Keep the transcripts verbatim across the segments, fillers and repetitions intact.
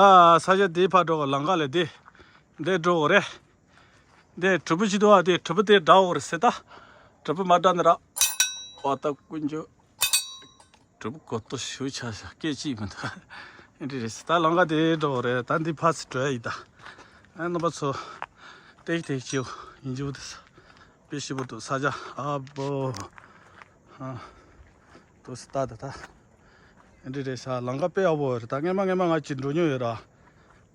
ཨ། ས་ཆ་དེའི་ཕར་འགྲོ་གི་ལམ་ཁ་ལ་དེ། འདི་འགྲོ་གི་རེད། འདི་གྲུ་པོ་ཞིག་འདུག་ཨ། དེ་གྲུ་པོ་དེ་འདྲ་བོ་རེད་ཟེར་ད། གྲུ་པོ་མ་འདྲ་ནི་ར། ཨོ་ད་ཀུན་འཇུ། གྲུ་པོ་གོ་ཏོ་ཞུ་ཆ་ཤ་སྐད་ཅིག་མི་འདུག་ཨེ་འདྲ་རེད་ཟེར་ད། ལམ་ཁ་དེ་འགྲོ་གི་རེད་ད། འདི་ཕར་ཚུར་འགྲོ་ཡ་ཡིན་ད། ཨ། རྣམ་པ་ཚོ། ཏེག་ཏེག་ཅིག་ཡིན་རྒྱུ་དེ་ས། དཔེ་ཞིབ་པོ་འདུག་ས་ཆ། ཨ་བོ། ཨ། དུ་སི་ཏ་ད་ད། ཨེ་འདྲ་རེད་ཤག་ལམ་ཁ་དཔེ་ཡག་པོ་རེད་ད། སྔས་མ་སྔས་མ་ང་གཅིག་འགྲོ་མྱོང་ཡོད་ར།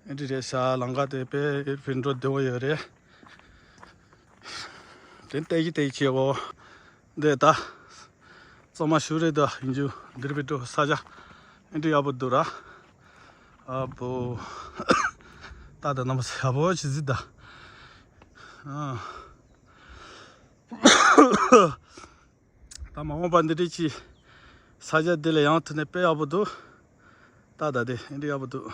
ཨེ་འདྲ་རེད་ཤག་ལམ་ཁ་དེ་དཔེ་ཕན་འགྲོ་བདེ་བོ་ཡོད་རེད། དེ་ཏེག་ཏེག་བྱེད་གོ། འདི་ད། གཙང་མ་ཞིག་རེད་ད། ཡིན་རྒྱུ་འདིར་བི་འགྲོ་ས་ཆ། ཨེ་འདྲ་ཡག་པོ་འདུག་ར། ཨ་བོ། ད་ད་རྣམ་པ་ཚོ་ཡག་པོ་ཅིག་གཟིགས་ད། ཨ། ད་མ་འོངས་པ་འདི་འདྲའི་ཅིག་ས་ཆ་འདི་ལ་ཡོང་ཐུབ་ན་དཔེ་ཡག་པོ་འདུག་ད་ད་དེ་ཨེ་འདྲ་ཡག་པོ་འདུག་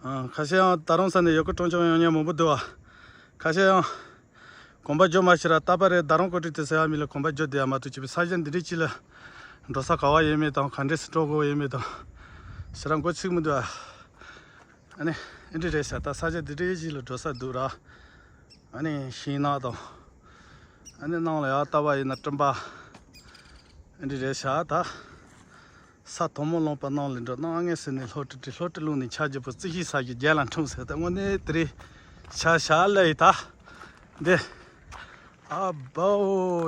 ཨ། ཁ་ཤས་ཡང་ད་རུང་ས་ནས་ཡོད་གི་གྲོང་ཆོག་ཡོང་མཁན་མང་པོ་འདུག་ཨ། ཁ་ཤས་ཡང་གོམ་པ་རྒྱུག་མ་ཤེས་ར། རྟ་པ་རེད། ད་རུང་ཀོ་ཀྲི་དེ་ཟེར་ཡ་མི་ལ་གོམ་པ་རྒྱུག་བསྡད་ཡ་མ་གཏོགས་ཅིག་པའི་ས་ཆ་འདི་འདྲའི་ཅིག་ལ་འགྲོ་ས་ག་བ་ཡོད་མེད་དང་། ག་འདྲས་སུ་འགྲོ་དགོས་ཡོད་མེད་དང་། ཞེ་དྲག་མགོ་ཚོད་མི་འདུག་ཨ། ཨ་ནི་ཨེ་འདྲ་རེད་ཤག་ད་ས་ཆ་འདི་འདྲའི་ཅིག་ལ་འགྲོ་ས་འདུག་ར། ཨ་ནི་ཤིང་ནགས་དང་། ཨ་ནི་ནང་ལ་ཡར་ལྟ་བ་ཡིན་ན་སྤྲིན་པ། ཨེ་འདྲ་རེད་ཤག་ད། ས་དོག་མོ་ལོང་པ་ནང་ལ་འགྲོ། སྣང་ངེ་ཟེར་ནས་ལྷོ་ཏི་ཏི་ལྷོ་ཏི་ལུང་ནས་ཆ་རྒྱུ་པོ་རྩི་ཤིང་ཟ་རྒྱུ་རྒྱལ་ལ་འཁྲུངས་ཟེར་ད། དངོས་གནས་དེ་རེད་ཤག་ཤག་ལ་ཡི་ད། འདི། ཨ་བོ།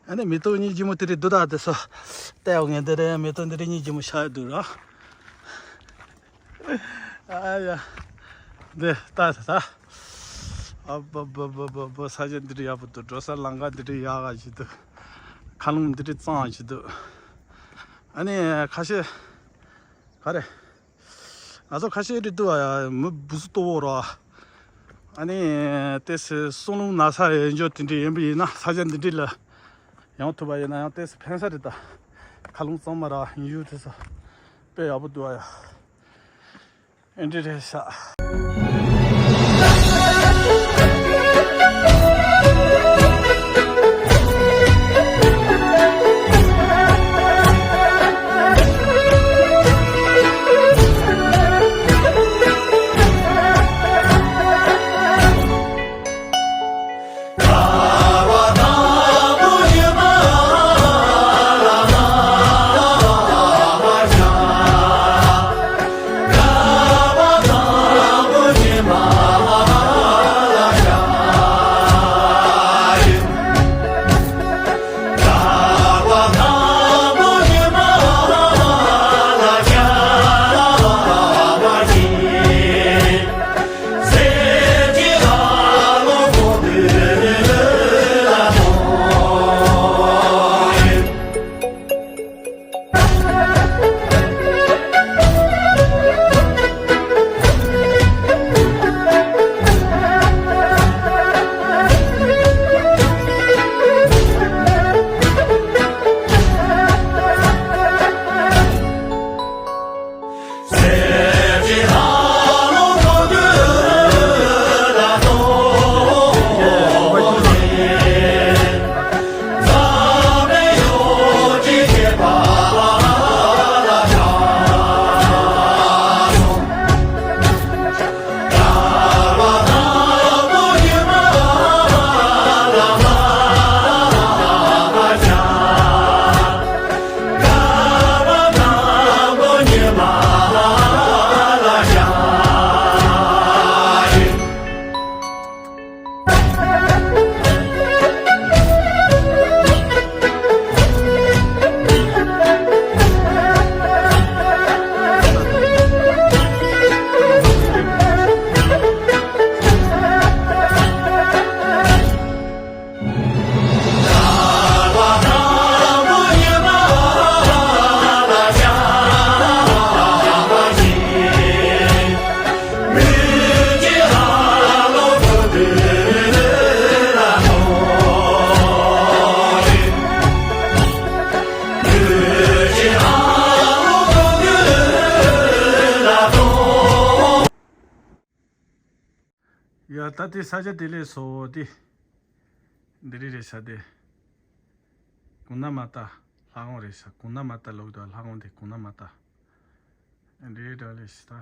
ཨ་ནི་མེ་ཏོག་སྙིང་རྗེ་མོ་དེ་རེད་འདུག་ད་དེ་ཚོ་བལྟས་ཡོང་ངས། འདི་རེད། མེ་ཏོག་འདི་རེད། སྙིང་རྗེ་མོ་ཤར་འདུག་ར། ཨ་ཡ། འདི་ལྟ་ད་ད། ཨ་བ་བ་བ་བ་བ། ས་ཆ་འདི་རེད་ཡག་པོ་འདུག་འགྲོ་ས་ལམ་ཁ་འདི་རེད་ཡག་ག་ཞིག་འདུག་མཁའ་རླུང་འདི་རེད་གཙང་ཞིག་འདུག་ཨ་ནི་ཁ་ཤས། ག་རེ། ང་ཚོ་ཁ་ཤས་རེད་འདུག་ཨ། མི་བུ་སུ་ལྟོ་བོ་ར། ཨ་ནི་ཏེ་སི་གསུང་རླུང་ན་ས་ཡོད་འཇོག་དེ་འདྲ་ཡིན་པ་ཡིན་ན། ས་ཆ་འདི་འདྲ་ལ་ཡོང་ཐུབ་པ་ཡིན་ན་ཡང་ཏེ་སི་ཕན་ས་རེད་ད། མཁའ་རླུང་གཙང་མ་ར་ཡིན་ཡུལ་དེ་ས་དཔེ་ཡག་པོ་འདུག་ཨ་ཡ། ཨེ་འདྲ་རེད་ཤག་ཡ་ད་དེ་ས་ཆ་དེ་ལས་སོ་དེ། འདི་རེད་རེད་ཤག་དེ། གུང་ན་མ་ཏ་ལྷ་ཁང་རེད་ཤག་གུང་ན་མ་ཏ་ལོག་དུ་ལྷ་ཁང་དེ་གུང་ན་མ་ཏ། འདི་འདྲ་ལས་ཤི་ད།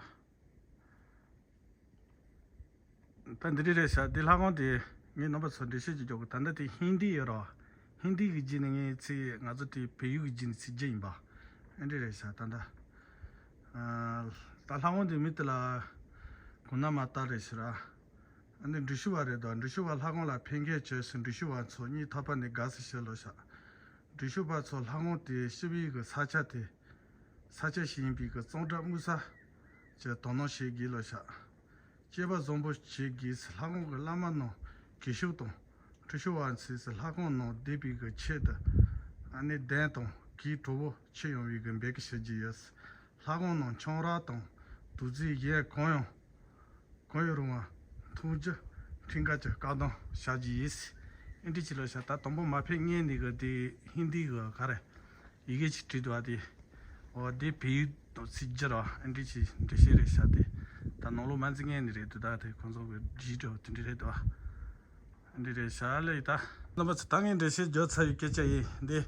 ད་འདི་འདྲ་རེད་ཤག་འདི་ལྷ་ཁང་དེ་ངས་རྣམ་པ་ཚོ་འགྲེལ་བཤད་ཅིག་རྒྱག་གི། ད་ལྟ་དེ་ཧིན་དི་ཡོད་ར། ཧིན་དི་གི་རྗེས་ནས་ངས་ཚིག་ང་ཚོ་དེ་བལ་ཡུལ་གི་རྗེས་ནས་ཚིག་བརྒྱད་ཡིན་པ། ཨེ་འདྲ་རེད་ཤག་ད་ལྟ། ཨ། ད་ལྷ་ཁང་དེ་མི་དེ་ལ་གུ་ན་མ་ཏཱ་རེད་ཤག་ར། ཨ་ནི་འབྲི་ཤུ་བ་རེད་དོ། འབྲི་ཤུ་བ་ལྷ་ཁང་ལ་ཕེབས་མཁན་བྱོས་ཟེར་འབྲི་ཤུ་བ་ཚོ་གཉིད་ཐག་པ་ནས་དགའ་བསུ་ཞུས་ལོ་ཤག་འབྲི་ཤུ་བ་ཚོ་ལྷ་ཁང་དེ་ཤི་བའི་གི་ས་ཆ་དེ། ས་ཆ་ཞིག་ཡིན་པའི་གི་གཙང་སྦྲ་དམིགས་བསལ་གྱི་དོ་སྣང་བྱེད་དགོས་ལོ་ཤག་སྐྱེས་པ་བཟང་པོ་བྱེད་དགོས་ཟེར་ལྷ་ཁང་གི་བླ་མ་རྣམས་གུས་ཞབས་དང་། འབྲི་ཤུ་བ་ཚོས་ལྷ་ཁང་ནང་བསྡད་པའི་གི་ཆེད་དུ། ཨ་ནི་གདན་དང་གུས་གྲོགས་པོ་ཁྱེར་ཡོང་བའི་གི་འབོད་སྐུལ་ཞུ་རྒྱུ་ཡོད། ལྷ་ཁང་ནང་ཆང་རག་དང་དུག་རྫས་གཞན་གང་ཡང་གང་ཡང་རུང་བ་འཐུང་རྒྱུ་ཁྲིམས་འགལ་གྱི་བཀག་སྡོམ་བྱ་རྒྱུ་ཡིན། ཨེ་འདྲ་ཅིག་ལོ་ཤག་ད་དང་པོ་མ་ཕེབས་སྔོན་ནས་གི་དེ་ཧིན་དི་གི་ག་རེ་ཡི་གེ་ཅིག་བྲིས་འདུག་བ་དེ། འོ་དེ་བལ་ཡུལ་དང་ཚིག་སྦྱར་བ་ཨེ་འདྲ་ཅིག་འགྲེལ་བཤད་རེད་ཤག་དེ་ད་ནང་ལོགས་མ་འཛུལ་སྔོན་ནས་རེད་འདུག་ད་དེ་ཁོང་ཚོ་གི་བྲིས་འདྲ་བ་དེ་འདྲ་རེད་འདུག་བ། ཨེ་འདྲ་རེད་ཤག་ལེ་ད། རྣམ་པ་ཚོ་ད་ངས་འགྲེལ་བཤད་བརྗོད་ཚར་བའི་སྐད་ཆ་ཡིན། འདི་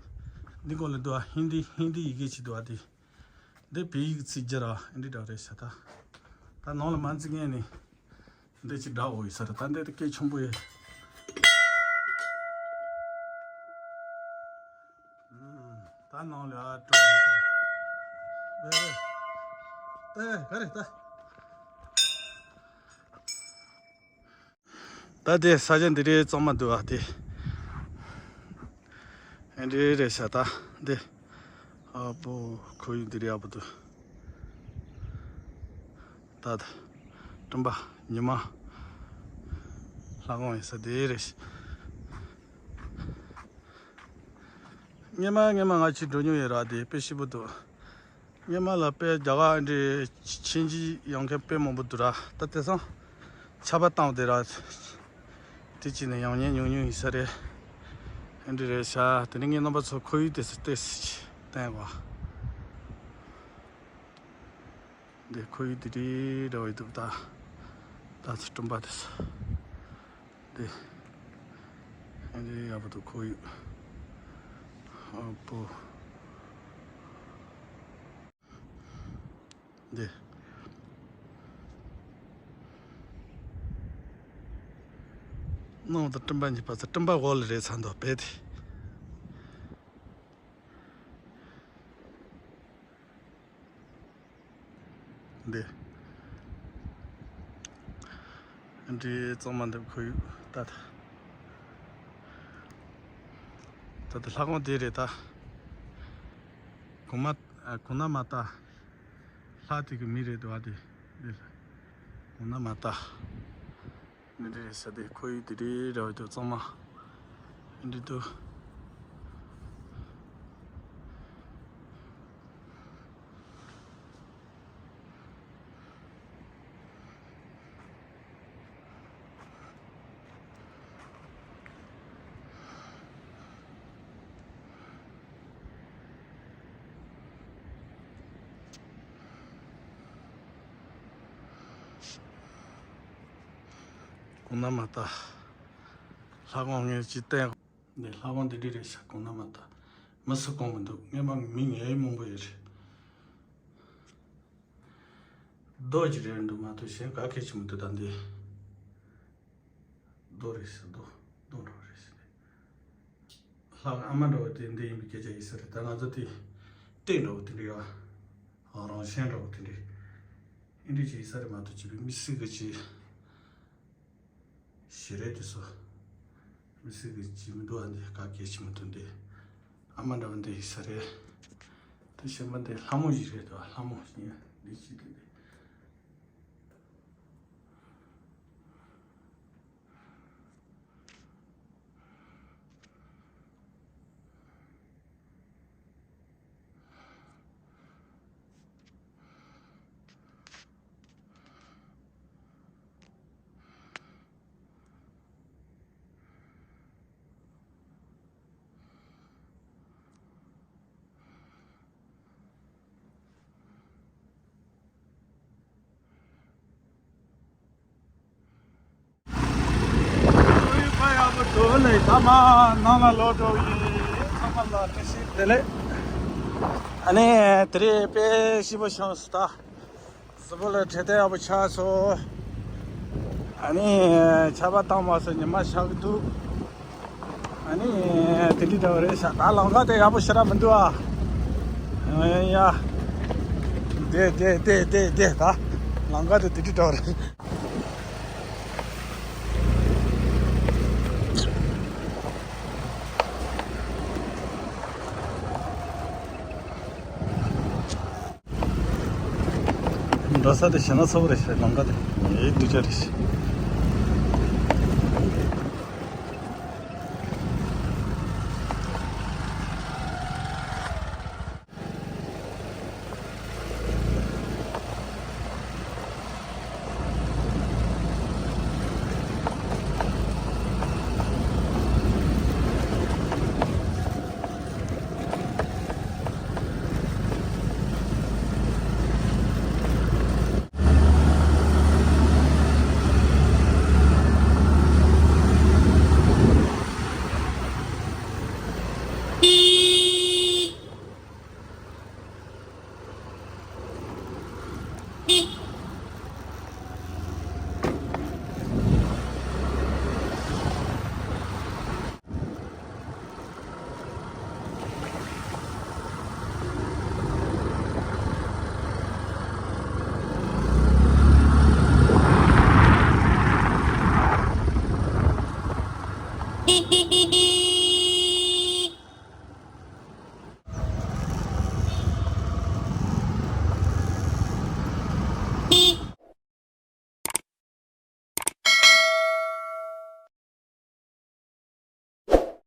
འདི་སྐོར་ལ་འདུག་བ། ཧིན་དི་ཧིན་དི་ཡི་གེ་ཅིག་འདུག་བ་དེ། འདི་བལ་ཡུལ་གྱི་ཚིག་སྦྱར་བ་ཨེ་འདྲ་འདྲ་བ་རེད་ཤག་ད། ད་ནང་ལ་མ་འཛུལ་སྔོན་ནས་འདི་ཅིག་འདྲ་བོ་ཡོད་ས་རེད། ད་འདི་ད་སྐད་ཆེན་པོ་ཡོད། ད་ནང་ལ་ཨ་འགྲོ་ཡོད་ས་རེད། ཨེ་ག་རེ་ད། ད་དེ་ས་ཆ་འདི་རེད། གཙང་མ་འདུག་ཨ་དེ། ཨེ་འདྲ་རེད་ཤག་ད་འདི། ཨ་པོ་ཁོར་ཡུག་འདི་རེད་ཨ་པོ་འདུག་ད་ད་སྤྲིན་པ་ཉི་མ་ལྷ་ཁང་ཡིན་ས་འདི་རེད་ཤག་སྔོན་མ་སྔོན་མ་ང་ཅིག་འགྲོ་མྱོང་ཡོད་ར། དེ་དཔེ་སྐྱིད་པོ་འདུག་སྔོན་མ་ལ་དཔེ་རྒྱ་གར་འདྲའི་ཆིན་ཇི་ཡོང་མཁན་དཔེ་མང་པོ་འདུག་ར། ད་དེང་སང་ཆར་པ་བཏང་བསྡད་ར། དེ་ཅི་ནས་ཡང་ཉན་ཉུང་ཉུང་ཡིན་ས་རེད། ཨེ་འདྲ་རེད་ཤག་དེ་ནས་ངས་རྣམ་པ་ཚོ་ཁོར་ཡུག་དེ་ཚོ་ཏོག་ཙམ་བསྟན་གོ། འདི་ཁོར་ཡུག་དེ་འདྲའི་འདྲ་བོ་ཡི་འདུག་ད་ད་ཚོ་སྤྲིན་པ་དེ་ཚོ་འདི་ཨེ་འདྲའི་ཡག་པོ་འདུག་ཁོར་ཡུག་ཨ་པོ། འདི། ནང་དུ་སྤྲིན་པ་གཉིས་པ་ཚོ་སྤྲིན་པ་འོག་ལ་རེད་ཚ་འདུག་བེད་དེ། འདི། འདི་གཙང་མ་འདི་ཁོར་ཡུག་ད་ད། ད་ད་ལྷ་ཁང་འདི་རེད་ད། གོང་མ་ཨ་གོང་ན་མ་ད། ལྷ་དེ་གི་མི་རེད་དོ་ཨ་དེ། འདི་ལ། གོང་ན་མ་ད། འདི་འདྲ་རེད་ས་དེ་ཁོར་ཡུག་འདི་འདྲའི་ར་བ་དེ་གཙང་མ། འདི་འདུག་གོང་ན་མ་ད། ལྷ་ཁང་ངས་ཅི་བསྟན། འདི་ལྷ་ཁང་འདི་འདྲ་རེད་ཤག་གོང་ན་མ་ད། མི་སུ་གང་མི་འདུག་སྔོན་མ་མི་ངན་མང་པོ་ཡོད་རེད། རྡོ་ཅིག་རེད་འདུག་མ་གཏོགས་གཞན་ག་གེ་ཅིག་མི་འདུག་ད་འདི། རྡོ་རེད་ཟེར་རྡོ། རྡོ་འདྲ་བོ་རེད་ཟེར་ནས། ལྷ་ཨ་མ་འདྲ་བོ་དེ་འདི་ཡིན་པའི་སྐད་ཆ་ཡིན་ས་རེད། ད་ང་ཚོ་དེ་སྟེགས་འདྲ་བོ་དེ་འདྲ་ཡོད་ཨ། རང་བཞིན་འདྲ་བོ་དེ་འདྲ་ཨེ་འདྲ་ཅིག་ཡིན་ས་རེད་མ་གཏོགས་བྱས་པའི་མི་སུ་གི་ཅིག་ཞེ་རེད་དེ་ཚོ། མི་སེར་གྱི་ཇི་མི་འདུག་ཨ་འདི་ག་གེ་ཆི་མི་འདུག་འདི། ཨ་མ་འདྲ་བ་འདི་ཡིག་ས་རེད། དེ་གཞན་པ་འདི་ལྷ་མོ་ཞིག་རེད་དོ། ལྷ་མོ་ཡིན་འདི་ཅི་འདུག་འདི། ཨུའི་ཕ་ཡག་པོ་འདུག་ལེ། ད་མ་ནང་ལ་ལོག་འགྲོ་ཡིན། ཚང་མ་ལ་བཀྲ་ཤིས་བདེ་ལེགས། ཨ་ནི་དེ་རིང་དཔེ་སྐྱིད་པོ་བྱུང་སོང་ད། གཟུགས་པོ་ལ་འཕྲོད་བསྟེན་ཡག་པོ་ཆགས་སོང་། ཨ་ནི་ཆར་པ་བཏང་མ་སོང་ཉི་མ་ཤར་གི་འདུག་ཨ་ནི་དེ་འདྲ་འདྲ་བ་རེད་ཤག་ད་ལམ་ཁ་དེ་ཡག་པོ་ཞེ་དྲག་མི་འདུག་ཨ། ཡ་ཡ། དེ་དེ་དེ་དེ་དེ་ད་ལམ་ཁ་དེ་དེ་འདྲ་འདྲ་བ་རེད། འགྲོ་ས་དེ་ཞེ་ན་ཚ་པོ་རེད་ཤག་ལམ་ཁ་དེ་ངའི་སྡུག་ཅག་རེད་ཤག